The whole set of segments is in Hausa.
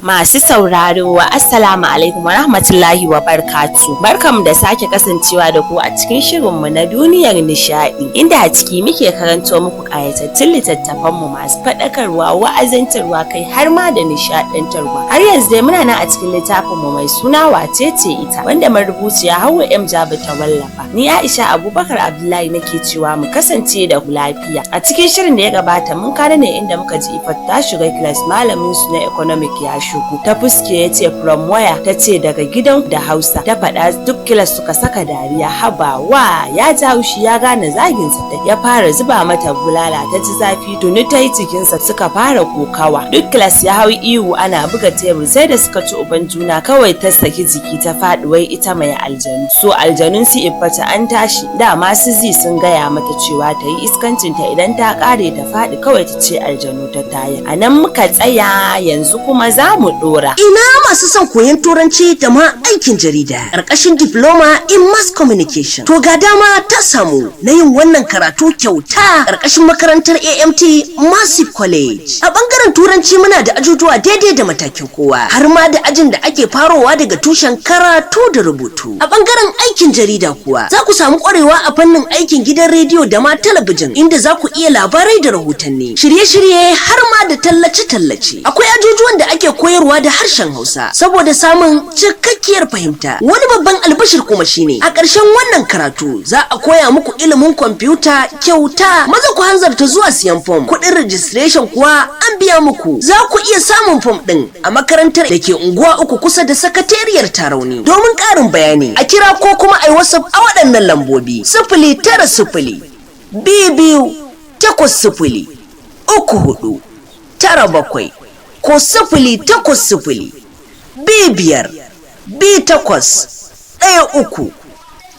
Masu sauraro, Assalamu alaikum wa rahmatullahi wa barkatu. Barkamu da sake kasancewa da ku a cikin shirinmu na Duniyar Nishadi, inda a ciki muke karanto muku ƙayatattun littattafanmu masu faɗakarwa, wa'azantarwa, kai har ma da nishaɗantarwa. Har yanzu dai muna nan a cikin littafinmu mai suna Wacece Ita, wanda marubuciya Hauwa M Jabi ta wallafa. Ni Aisha Abubakar Abdullahi nake cewa mu kasance da ku lafiya. A cikin shirin da ya gabata, mun kana ne inda muka ji Ifat ta shiga class, malamin su na economic ya shigo. Ta fuske ya ce, "From where?" Ta ce, "Daga gidan," da Hausa ta faɗa. Duk class suka saka dariya. Haba wa ya ji haushi, ya gane zagin sa ta, ya fara zuba mata bulala. Ta ji zafi, tuni ta yi cikinsa, suka fara kokawa. Duk class ya hau ihu, ana buga tebur, sai da suka ci uban juna kawai ta saki jiki ta faɗi, wai ita mai aljanu. So aljanun su Iffata an tashi. Dama su zi sun gaya mata cewa ta yi iskancinta, idan ta kare ta faɗi kawai ta ce aljanu ta taya. A nan muka tsaya, yanzu kuma za mu ɗora. Ina masu son koyon Turanci da ma aikin jarida ƙarƙashin Diploma in Mass Communication? To, ga dama ta samu na yin wannan karatu kyauta ƙarƙashin makarantar AMT Massive College. A ɓangaren Turanci muna da ajujuwa daidai da matakin kowa, har ma da ajin da ake farowa daga tushen karatu da rubutu. A ɓangaren aikin jarida kuwa, za ku samu ƙwarewa a fannin aikin gidan rediyo da ma talabijin, inda za ku iya labarai da rahotanni, shirye-shirye, har ma da tallace-tallace. Akwai ajujuwan da ake koyarwa da harshen Hausa saboda samun cikakkiyar fahimta. Wani babban albashir kuma shine a ƙarshen wannan karatu za a koya muku ilimin kwamfuta kyauta. Maza ku hanzarta zuwa siyan fom, kuɗin registration kuwa an biya muku. Za ku iya samun fom ɗin a makarantar da ke Unguwa 3, kusa da sakatariyar Tarauni. Domin ƙarin bayani, a kira ko kuma a yi WhatsApp a waɗannan lambobi: 09022803497 ko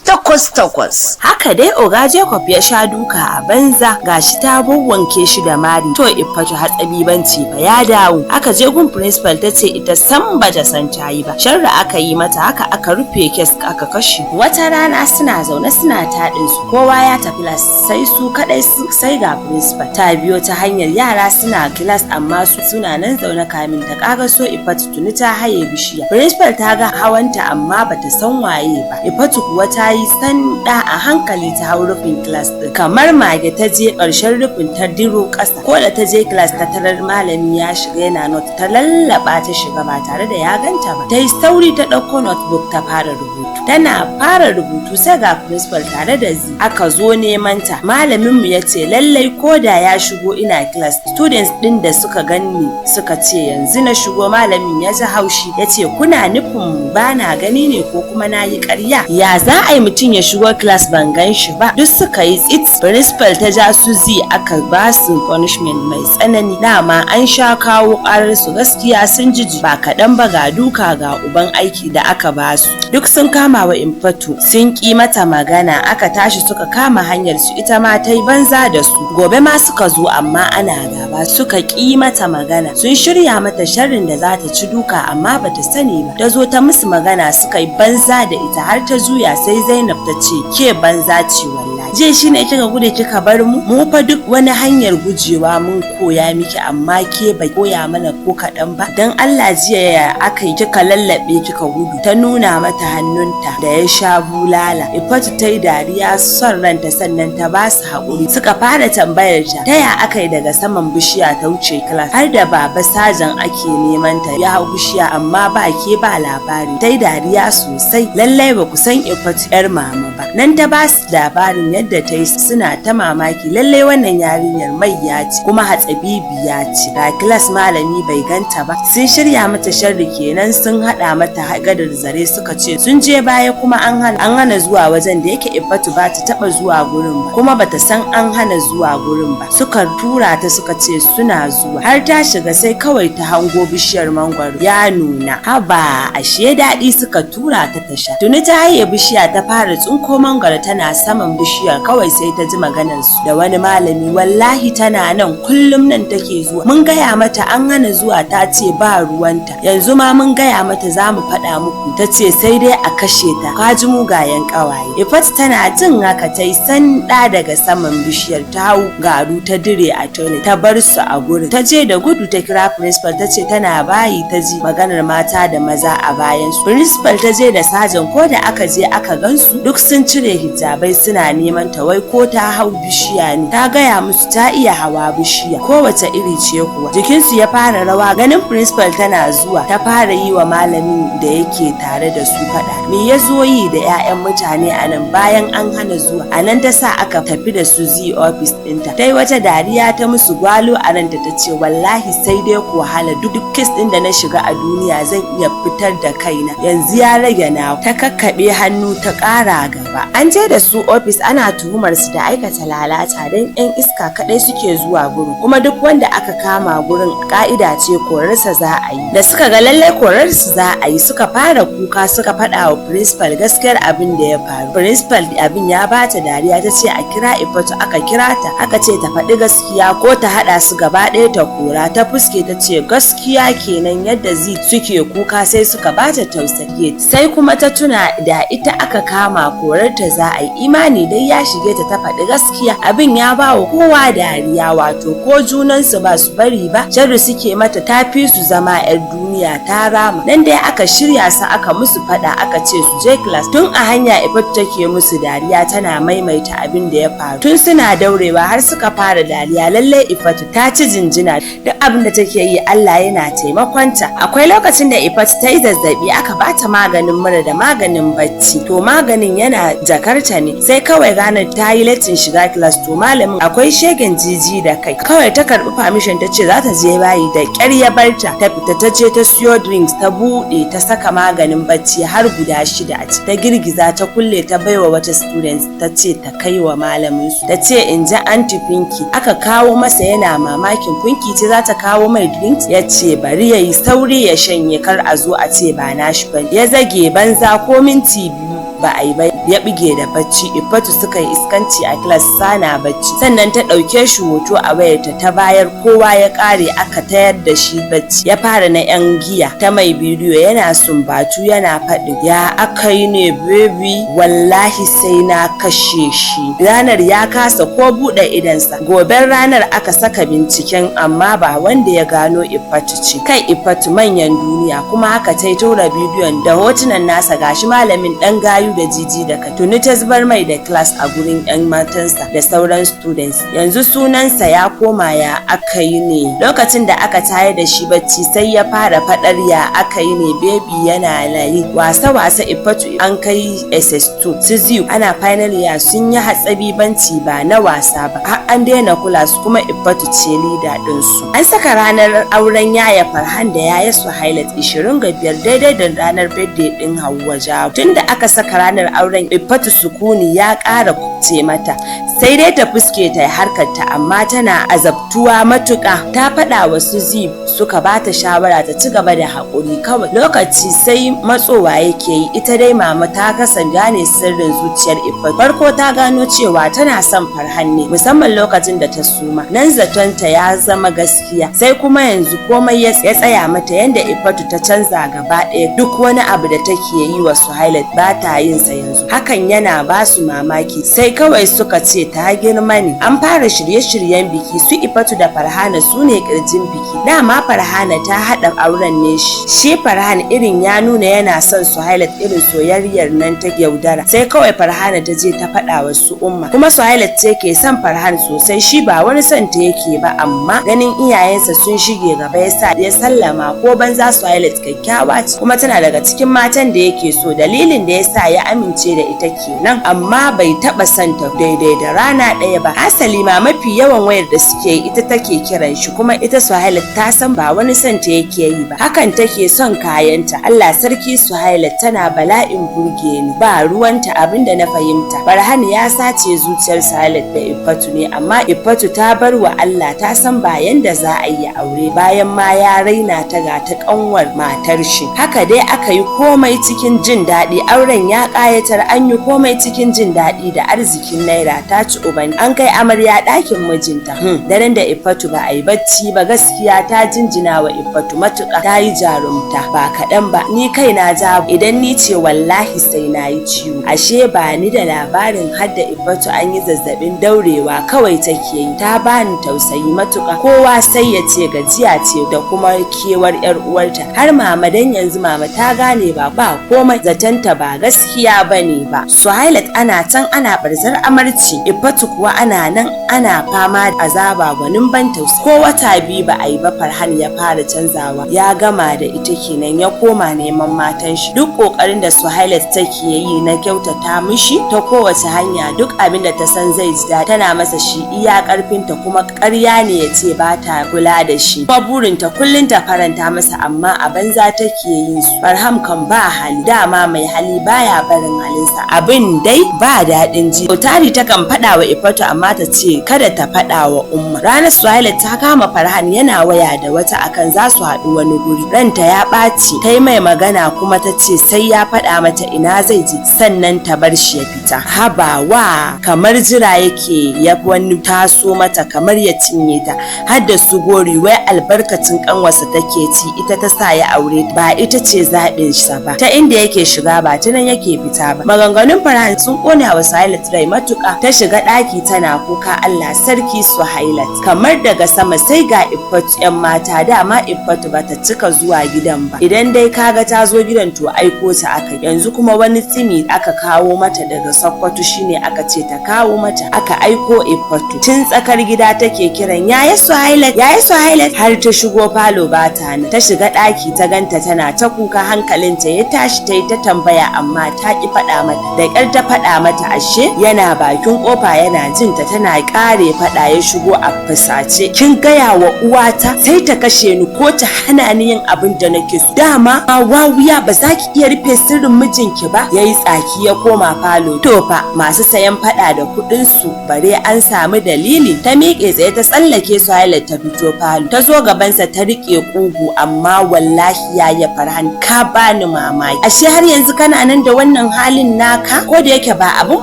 08025581388. Haka dai Oga Jacob ya sha duka a banza, gashi ta wanke shi da mari. To, Iffatu hatsabibanci fa ya dawo. Aka je gun principal, ta ce ita san bata san ta yi ba. Sharra aka yi mata, haka aka rufe case aka kashe. Wata rana suna zaune suna taɗin su, kowa ya tafi class sai su kadai, sai ga principal ta biyo ta hanyar yara suna class, amma su suna nan zaune. Kamin ta ƙaraso, Iffatu tuni ta haye bishiya. Principal ta ga hawanta amma bata san waye ba. Iffatu kuwa ta yi sanda, a hankali ta hau rufin class din kamar mage, ta je ƙarshen rufin ta diro ƙasa. Ko da ta je class, ta tarar malami ya shiga yana note. Ta lallaba ta shiga ba tare da ya ganta ba. Ta yi sauri ta ɗauko notebook ta fara rubutu. Tana fara rubutu sai ga principal tare da zi aka zo neman ta. Malamin mu ya ce lallai ko da ya shigo ina class. Students din da suka ganni suka ce yanzu na shigo. Malamin ya ji haushi, ya ce, "Kuna nufin ba na gani ne ko kuma na yi ƙarya? Ya za a yi mutum ya shigo class ban gan shi ba?" Duk suka yi tsit. Principal ta ja su zi, aka ba su punishment mai tsanani. Dama an sha kawo karar su, gaskiya sun jiji ba kaɗan ba, ga duka ga uban aiki da aka ba su. Duk sun kama wa Infatu, sun ƙi mata magana. Aka tashi suka kama hanyar su, ita ma ta yi banza da su. Gobe ma suka zo, amma ana gaba, suka ƙi mata magana. Sun shirya mata sharrin da za ta ci duka, amma bata sani ba. Ta zo ta musu magana, suka yi banza da ita har ta juya, sai Zainab ta ce, "Ke banza ce wallahi, je shine kika gudu kika bar mu. Mu fa duk wani hanyar gujewa mun koya miki, amma ke ba koya mana ko kaɗan ba. Dan Allah, jiya ya aka yi kika lallabe kika gudu?" Ta nuna mata hannunta da ya sha bulala. Ifatu ta yi dariya son ranta, sannan ta ba su haƙuri. Suka fara tambayar ta ta ya aka yi daga saman bishiya ta wuce class, har da baba sajan ake neman ta, ya hau bishiya amma ba ke ba labari. Ta yi dariya sosai, lallai ba ku san Ifatu yar mama ba. Nan ta ba su labarin yadda ta yi, suna ta mamaki. Lallai wannan yarinyar mai ya ce kuma hatsabibiya ce, ga class malami bai ganta ba. Sun shirya mata sharri kenan, sun haɗa mata gadar zare. Suka ce sun je baya kuma an hana zuwa wajen. Da yake Iffatu ba ta taba zuwa gurin ba, kuma bata san an hana zuwa gurin ba, suka tura ta, suka ce suna zuwa. Har ta shiga sai kawai ta hango bishiyar mangwaro ya nuna. Haba, ashe daɗi suka tura ta ta sha. Tuni ta haye bishiya ta fara tsinko mangwaro, tana saman bishiyar. bishiyar, kawai sai ta ji maganar su da wani malami: "Wallahi tana nan, kullum nan take zuwa. Mun gaya mata an hana zuwa, ta ce ba ruwanta. Yanzu ma mun gaya mata za mu faɗa muku, ta ce sai dai a kashe ta. Ka ji mugayen ƙawaye." Ifat tana jin haka ta yi sanda daga saman bishiyar, ta hau garu, ta dire a toilet, ta bar su a gurin. Ta je da gudu ta kira principal, ta ce tana bayi ta ji maganar mata da maza a bayan su. Principal ta je da sajan. Ko da aka je aka gansu, duk sun cire hijabai, suna neman ta, wai ko ta hau bishiya ne. Ta gaya musu ta iya hawa bishiya, kowace iri ce kuwa. Jikinsu ya fara rawa ganin principal tana zuwa. Ta fara yi wa malamin da yake tare da su faɗa, me ya zo yi da 'ya'yan mutane a nan bayan an hana zuwa? A nan ta sa aka tafi da su zi office ɗinta. Ta yi wata dariya ta musu gwalo a ranta, ta ce, "Wallahi sai dai ku wahala. Duk case ɗin da na shiga a duniya zan iya fitar da kaina, yanzu ya rage na." Ta kakkaɓe hannu ta ƙara gaba. An je da su office, ana tuhumar su da aikata lalata, don 'yan iska kaɗai suke zuwa gurin, kuma duk wanda aka kama gurin ka'ida ce korarsa za a yi. Da suka ga lallai korarsu za a yi, suka fara kuka, suka faɗa wa principal gaskiyar abin da ya faru. Principal abin ya bata dariya, ta ce a kira Ifatu. Aka kira ta, aka ce ta faɗi gaskiya ko ta haɗa su gaba ɗaya ta kora. Ta fuske ta ce gaskiya kenan. Yadda zai suke kuka sai suka bata tausayi, sai kuma ta tuna da ita aka kama, korarta za a yi. Imani dai ya shige ta, ta faɗi gaskiya. Abin ya ba wa kowa dariya, wato ko junansu ba su bari ba, sharri suke mata, ta fi su zama 'yar duniya, ta rama. Nan dai aka shirya su, aka musu faɗa, aka ce su je class. Tun a hanya Ifatu take musu dariya, tana maimaita abin da ya faru. Tun suna daurewa har suka fara dariya. Lallai Ifatu ta ci jinjina, duk abin da take yi Allah yana taimakonta. Akwai lokacin da Ifatu ta yi zazzabi, aka bata maganin mura da maganin bacci. To maganin yana jakarta ne, sai kawai ranar ta yi lattin shiga class. To malamin akwai shegen jiji da kai. Kawai ta karbi permission, ta ce za ta je bayi. Da kyar ya barta ta fita. Ta je ta siyo drinks, ta bude, ta saka maganin bacci har guda shida a ciki, ta girgiza, ta kulle, ta baiwa wata student, ta ce ta kai wa malamin su, ta ce in ji Anti Pinky. Aka kawo masa, yana mamakin Pinky ce za ta kawo mai drinks. Ya ce bari ya yi sauri ya shanye, kar a zo a ce ba nashi ba. Ya zage banza, ko minti 2 ba a yi ba ya bige da bacci. Ifatu suka yi iskanci a class sana bacci, sannan ta ɗauke shi hoto a wayarta ta bayar. Kowa ya ƙare, aka tayar da shi bacci, ya fara na yan giya. Ta mai bidiyo, yana sumbatu, yana faɗi, "Ya aka yi ne baby? Wallahi sai na kashe shi." Ranar ya kasa ko buɗe idansa. Goben ranar aka saka binciken, amma ba wanda ya gano Ifatu ce. Kai, Ifatu manyan duniya. Kuma haka ta yi tura bidiyon da hotunan nasa. Gashi malamin ɗan gayu da jiji da kai. Tuni ta zubar mai da class a gurin 'yan matansa da sauran students. Yanzu sunansa ya koma "Ya aka yi ne". Lokacin da aka tayar da shi bacci, sai ya fara fadar, "Ya aka yi ne baby?" Yana layi wasa wasa. Ifatu an kai SS2, su ziyu ana final year, sun yi hatsabibanci ba na wasa ba, har an daina kula su, kuma Ifatu ce leader din su. An saka ranar auren yaya Farhan da yaya Suhailat 25, daidai da ranar birthday din Hauwa Jawo. Tunda aka saka ranar auren Ifatu, sukuni ya ƙara kubce mata. Sai dai ta fuske ta harkar ta, amma tana azabtuwa matuƙa. Ta faɗa wa su zi, suka bata shawara ta ci gaba da haƙuri kawai, lokaci sai matsowa yake yi. Ita dai mama ta kasa gane sirrin zuciyar Ifatu. Farko ta gano cewa tana son Farhan ne, musamman lokacin da ta suma nan, zatonta ya zama gaskiya. Sai kuma yanzu komai ya tsaya mata, yanda Ifatu ta canza gaba ɗaya. Duk wani abu da take yi wa Suhailat ba ta yin sa yanzu. Hakan yana ba su mamaki, sai kawai suka ce ta girma ne. An fara shirye-shiryen biki. Su Ifatu da Farhana su ne kirjin biki. Dama Farhana ta haɗa auren ne. Shi Farhan irin ya nuna yana son Suhailat, irin soyayyar nan ta yaudara. Sai kawai Farhana ta je ta faɗa wa su Umma. Kuma Suhailat ce ke son Farhan sosai, shi ba wani son ta yake ba, amma ganin iyayensa sun shige gaba yasa ya sallama. Ko banza Suhailat kyakkyawa ce, kuma tana daga cikin matan da yake so. Dalilin da yasa ya amince da ita kenan, amma bai taba son ta daidai da rana ɗaya ba. Asali ma mafi yawan wayar da suke yi, ita take kiran shi. Kuma ita Suhailat ta san ba wani son ta yake yi ba, hakan take son kayanta. Allah sarki, Suhailat tana bala'in burge ni. Ba ruwanta. Abinda na fahimta, Farhan ya sace zuciyar Suhailat da Iffatu ne, amma Iffatu ta bar wa Allah, ta san ba yanda za a yi aure bayan ma ya raina ta, ga ta kanwar matar shi. Haka dai aka yi komai cikin jin daɗi. Auren ya Ya ƙayatar, an yi komai cikin jin daɗi da arzikin naira ta ci uban. An kai amarya ɗakin mijinta. Daren da Iffatu ba a yi bacci ba, gaskiya ta jinjina wa Iffatu matuƙa, ta yi jarumta ba kaɗan ba. Ni kai na ja idan ni ce wallahi sai na yi ciwo. Ashe ba ni da labarin hadda Iffatu an yi zazzabin daurewa kawai take yi. Ta bani tausayi matuƙa. Kowa sai ya ce gajiya ce da kuma kewar yar uwarta. Har mama, dan yanzu mama ta gane ba komai, zatanta ba gaskiya bane ba. Suhailat ana can ana barzar amarci, Iffatu kuwa ana nan ana fama azaba gwanin ban tausayi. Ko wata 2 ba a yi ba Farhan ya fara canzawa, ya gama da ita kenan, ya koma neman matan shi. Duk kokarin da Suhailat take yi na kyautata mishi ta kowace hanya, duk abin da ta san zai ji daɗi tana masa shi iya karfinta, kuma ƙarya ne ya ce ba ta kula da shi. Kuma burinta kullum ta faranta masa, amma a banza take yin su. Farham kan ba hali, dama mai hali baya barin halinsa. Abin dai ba daɗin ji. Tari takan faɗa wa Iffatu amma ta ce kada ta faɗa wa Umma. Ranar Suhaila ta kama Farhan yana waya da wata akan za su haɗu wani guri. Ranta ya ɓaci, ta yi mai magana kuma ta ce sai ya faɗa mata ina zai je sannan ta bar shi ya fita. Habawa, kamar jira yake ya wani taso mata kamar ya cinye ta. Har da su gori wai albarkacin kanwarsa take ci, ita ta sa ya aure, ba ita ce zaɓin sa ba. Ta inda yake shiga ba ta nan yake fita ba. Maganganun Farhan sun ƙone wa Suhailat rai matuƙa. Ta shiga ɗaki tana kuka, Allah sarki Suhailat. Kamar daga sama sai ga Iffatu yan mata. Dama Iffatu bata cika zuwa gidan ba. Idan dai kaga ta zo gidan to aiko ta aka. Yanzu kuma wani tsimi aka kawo mata daga Sokoto, shine aka ce ta kawo mata. Aka aiko Iffatu. Tun tsakar gida take kiran yaya Suhailat, yaya Suhailat, har ta shigo falo ba ta nan. Ta shiga ɗaki ta ganta tana ta kuka, hankalinta ya tashi, ta yi ta tambaya amma ta ki faɗa mata. Da ƙyar ta faɗa mata, ashe yana bakin ƙofa yana jin ta tana ƙare faɗa, ya shigo a fusace. Kin gaya wa uwata sai ta kashe ni ko ta hana ni yin abin da nake so. Dama wawiya ba za ki iya rufe sirrin mijinki ba. Yayi tsaki ya koma falo. To fa masu sayan faɗa da kuɗin su bare an samu dalili. Ta miƙe tsaye ta tsallake Suhailat ta fito falo. Ta zo gabansa ta riƙe ƙugu, amma wallahi yaya Farhan ka bani mamaki. Ashe har yanzu kana nan da wannan halin naka? Ko da yake ba abun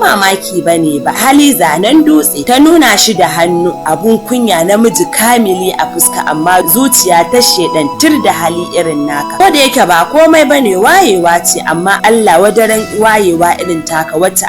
mamaki bane ba. Hali zanen dutse. Ta nuna shi da hannu, abun kunya, namiji kamili a fuska amma zuciya ta shedan, tir da hali irin naka. Ko da yake ba komai bane, wayewa ce, amma Allah wadaran wayewa irin taka wacce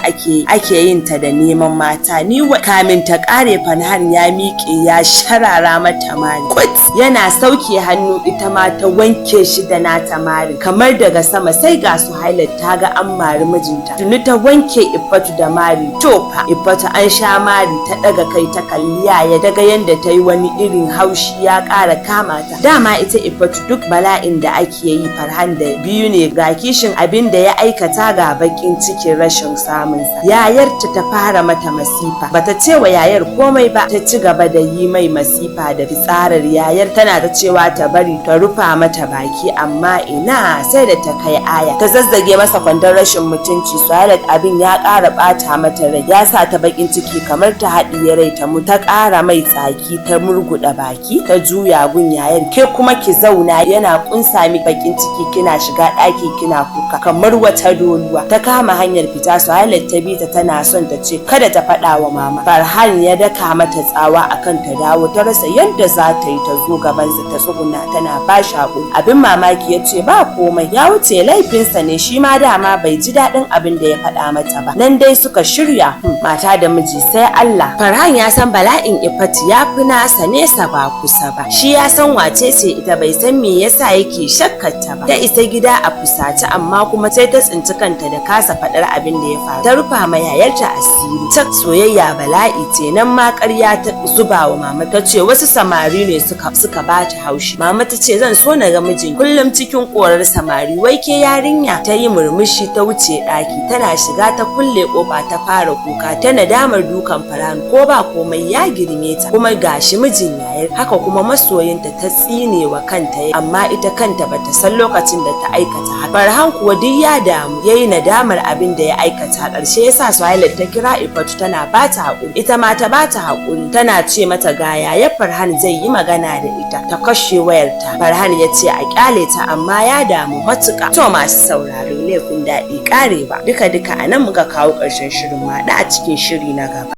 ake yin ta da neman mata. Ni kamin ta kare Farhan ya miƙe ya sharara mata mari. Kut! Yana sauke hannu ita ma ta wanke shi da nata mari. Kamar daga sama sai ga Suhailat ta ga an mari mijinta. Tuni ta wanke Iffatu da mari. To fa Iffatu an sha mari, ta daga kai ta kalli yaya, daga yanda ta yi wani irin haushi ya ƙara kama ta. Dama ita Iffatu duk bala'in da ake yi Farhan da biyu ne, ga kishin abin da ya aikata ga bakin cikin rashin samunsa. Yayarta ta fara mata masifa. Bata ce wa yayar komai ba, ta ci gaba da yi mai masifa da fitsarar. Yayar tana ta cewa ta bari ta rufa mata baki, amma ina, sai da ta kai aya ta zazzage masa kwandon rashin mutunci. Suhailat abin ya ƙara ɓata mata rai, ya sa ta bakin ciki kamar ta haɗiye rai ta mu. Ta ƙara mai tsaki ta murguɗa baki ta juya gun yayar, ke kuma ki zauna yana kunsa mi bakin ciki kina shiga ɗaki kina kuka kamar wata doluwa. Ta kama hanyar fita, Suhailat ta bi ta, tana son ta ce kada ta faɗa wa mama. Farhan ya daka mata tsawa akan ta dawo, ta rasa yadda za ta yi ta zo gabansa ta tsuguna tana ba shi haƙuri. Abin mamaki ya ce ba komai, ya wuce, laifinsa ne, shi ma dama bai ji daɗin abin da ya faɗa mata ba. Nan dai suka shirya, mata da miji sai Allah. Farhan ya san bala'in Iffatu ya fi nasa nesa ba kusa ba. Shi ya san wace ce ita, bai san me yasa yake shakkarta ba. Ta isa gida a fusace, amma kuma sai ta tsinci kanta da kasa faɗar abin da ya faru. Ta rufa ma yayarta asiri. Ta soyayya bala'i ce, nan ma ƙarya ta zuba wa mama, ta ce wasu samari ne suka bata haushi. Mama ta ce zan so na ga mijin kullum cikin korar samari, wai ke yarinya. Ta yi murmushi ta wuce ɗaki, tana shiga ta Kulle kofa ta fara kuka ta nadamar dukan Farhan, ko ba komai ya girme ta, kuma gashi mijin yayar, haka kuma masoyinta. Ta tsine wa kanta, amma ita kanta bata san lokacin da ta aikata haka. Farhan kuwa duk ya damu, yayi nadamar abin da ya aikata. Ƙarshe yasa Suhailat ta kira Ifatu tana bata haƙuri, ita ma ta bata haƙuri, tana ce mata ga yaya Farhan zai yi magana da ita. Ta kashe wayarta. Farhan ya ce a kyale ta, amma ya damu matuƙa. To masu sauraro, laifin daɗi ƙarewa. Duka duka a nan muka kawo ƙarshen shirin. Ma a cikin shiri na gaba.